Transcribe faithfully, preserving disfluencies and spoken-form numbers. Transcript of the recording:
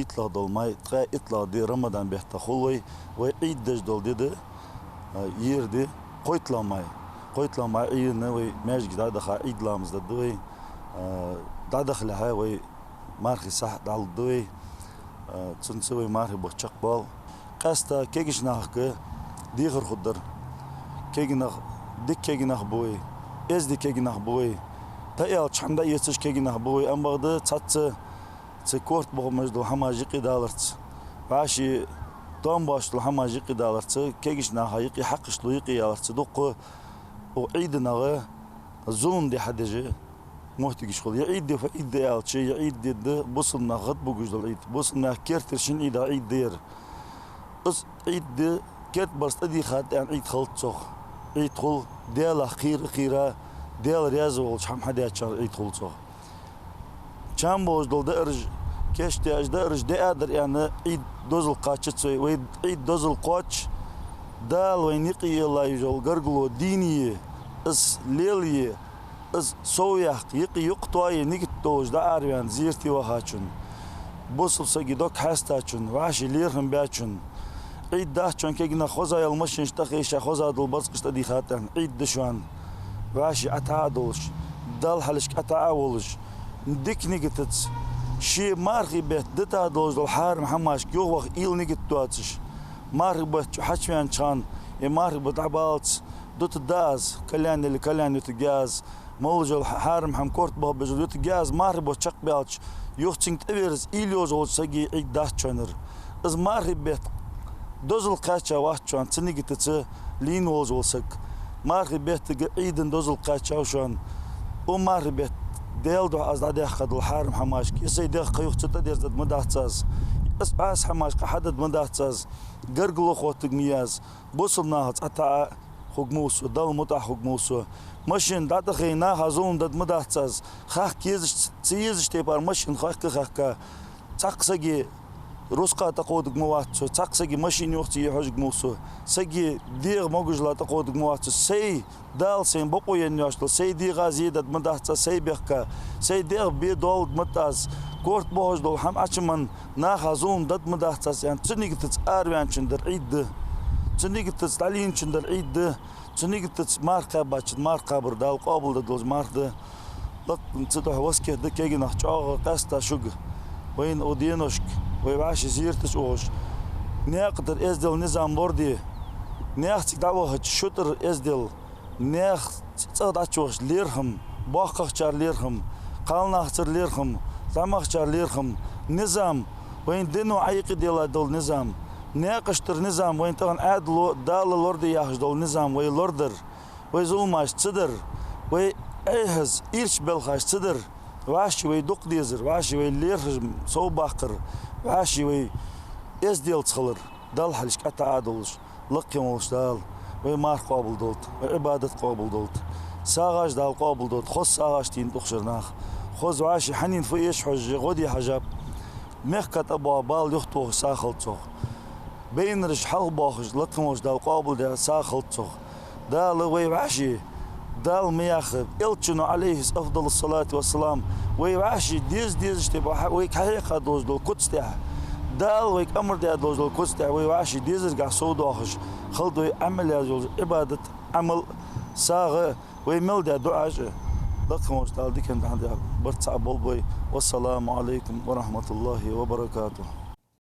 ИттлагӀа дола май, ткъаь иттлагӀа ди Рамадан бетта хул вай, вай Ӏид деш дола ди да, а, ер ди кхойтталагӀа май. КхойтталагӀа май Ӏийна вай маьждиге дӀадаха Ӏид ламаз дергда вай, а, дӀадахалехьа вай мархий сахь дӀалургда вай, а, цунца вай мархий бутт чакхбоал. Къаьстта кегийча нахага дехар хургдар. Кегий нах, дика кегий нах ба вай, эздий кегий нах ба вай, тӀа аьлча хӀама дӀаэцаш кегий нах ба вай, ам бакъда цхьацца цу корта бохамаш дола хӀамаш юкъе даларца, вӀаший тоам боацаш дола хӀамаш юкъе даларца, кегийча наха юкъе хьакхаш дола юкъе яларца, дукха укх Ӏийда нагӀа зулам де хьадеш моттигаш хул. Ер Ӏид ди фу Ӏид да аьлча, ер Ӏид ди да бусалба нах гӀадбугаш дола Ӏид. Бусалба наьха керттера шин Ӏидах Ӏид да ер. Из Ӏид ди керда барзкъа тӀадийхад аьнна Ӏид хилац цох. Ӏид хул Даьлах кхера а кхийра, Даьла раьза волча хӀама хьадаьчарна Ӏид хул цох. Чам болаш дола даараш, кийчдаьча даараш диадар аьнна, Ӏид дозал кхаччац вай. Вай Ӏид дозал кхоаччача, Дала вайна юкъе елла йиш йола гаргало дийна е, из лела е, из совъяккха, юкъе юкъ тоае нигат долаш дӀаараваьнна зерате вахачун, бусалба сага дог хьестачун, вӀаший лерхӀам баьчун, Ӏид дац шоана кегий нах, хоза йола машинаш тӀахайша, хоза дола барзкъаш тӀадийхад аьнна Ӏид да шоана. ВӀаший ӀотаӀа а долаш, Далла хьалхашка ӀотаӀа а волаш, дика нигатаца, ший мархий бетта дита долаш дола хьарам хӀамашка юхаваха уйла, нигат доацаш, мархий бетта чу хьачувенача хана, е мархий бутт дӀабаллалца дутаргда аз, кальян яле кальян ютаргья аз, молаш йола хьарам хӀама, корта бохабеш йола ютаргья аз, мархий бутт чакхбаьлча, юха цунга тӀаверза уйла йолаш волча сага Ӏид дац шоана ер. Из мархий бетта дозал кхаьча вац шоана цу нигатаца лийна волаш вола саг. Мархий беттага Ӏида дозал кхаьчав шоана. Укх мархий бетта Даьла духьа аз дӀадаьхка дола хьарам хӀамашка, е сай дегӀ кхы юха ца тӀадерзаргда ма дац аз, из Ӏаса хӀамашка хьадаргда ма дац аз, гаргало хоттаргма я аз, бусалба нахаца ӀотаӀа хургма ва со, Далла мутӀахьа хургма ва со. Машин дӀатӀахайна наха зулам даргда ма дац аз, хахка езаш, ца езаш тайпара машин хахка а хахка, цхьаккха сага рузкъа тӀакховдаргма вац со, цхьаккха сага машин юха ца е хьожаргма ва со, сага дегӀа могашала тӀакховдаргма вац со, сай Дала сайна бокъо енна йоацаш дола сай дегӀа зе даргда ма дац аз, сай бехка, сай дегӀ бе доалларгда ма дац аз, корта бохаш дола хӀама Ӏочумена, наха зулам даргда ма дац аз аьнна, цу нигатаца араваьнначун дар Ӏид да. Цу нигатаца дӀалийначун дар Ӏид да. Цу нигатаца марха кхаьбачун марха кхабар Дала къоабалдергдолаш марха да. Лакха цу духьа васкет да кегий нах, чӀоагӀа къаьста шуга. Вайна укх деношка, вай вӀаший зерата чу ухаш, наькъа тӀара эздел, низам лораде, наьха цига дӀавахача шу тӀара эздел, наьха цӀагӀа дӀачувахача лерхӀам, боккхагӀчар лерхӀам, кхалнахацар лерхӀам, зӀамагӀчар лерхӀам, низам, вайна дино Ӏайкъи дела дола низам, наькъаш тӀара низам, вайна тахан Ӏаьдало Дала лораде яхаш дола низам вай лорадар, вай зуламаш ца дар, вай Ӏехьаза ирча белхаш ца дар, вӀаший вай дукха дезар, вӀаший вай лерхӀам совбаккхар, вӀаший вай эзделца хилар, Далла хьалхашка ӀотаӀа долаш, лакхе волча Дала вай марха къоабалдолда, вай Ӏибадат къоабалдолда, сагӀаш Дала къоабалдолда, хоза сагӀаш тийна тӀа ухаш нах, хоза вӀаший хьанна фу эш хьожаш, гӀо де хьажаб, мехка тӀабоагӀа бала юхатохаш сагӀа хилда цох. Байнараш хьалхабоахаш, лакха волча Дала къоабалдаь сагӀа хилда цох. Дала вай вӀаший, Дала ма яхха, Элчано, Ӏалайхи афдалу ссалату вассалам, вай вӀаший деза-дезаш тайпара вайга хьахьекха долаш дола куц тӀехьа, Дала вайга амар даь долаш дола куц тӀехьа вай вӀаший дезаргахьа совдоахаш хилда вай Ӏамал язъеш йола Ӏибадат, Ӏамал, сагӀа, вай мел даь дуӀаш а. Лакха волча Дала дикан тӀехьа барт цхьа болба вай. Вассаламу Ӏалайкум ва рахьматуллахӀи ва баракатухӀ.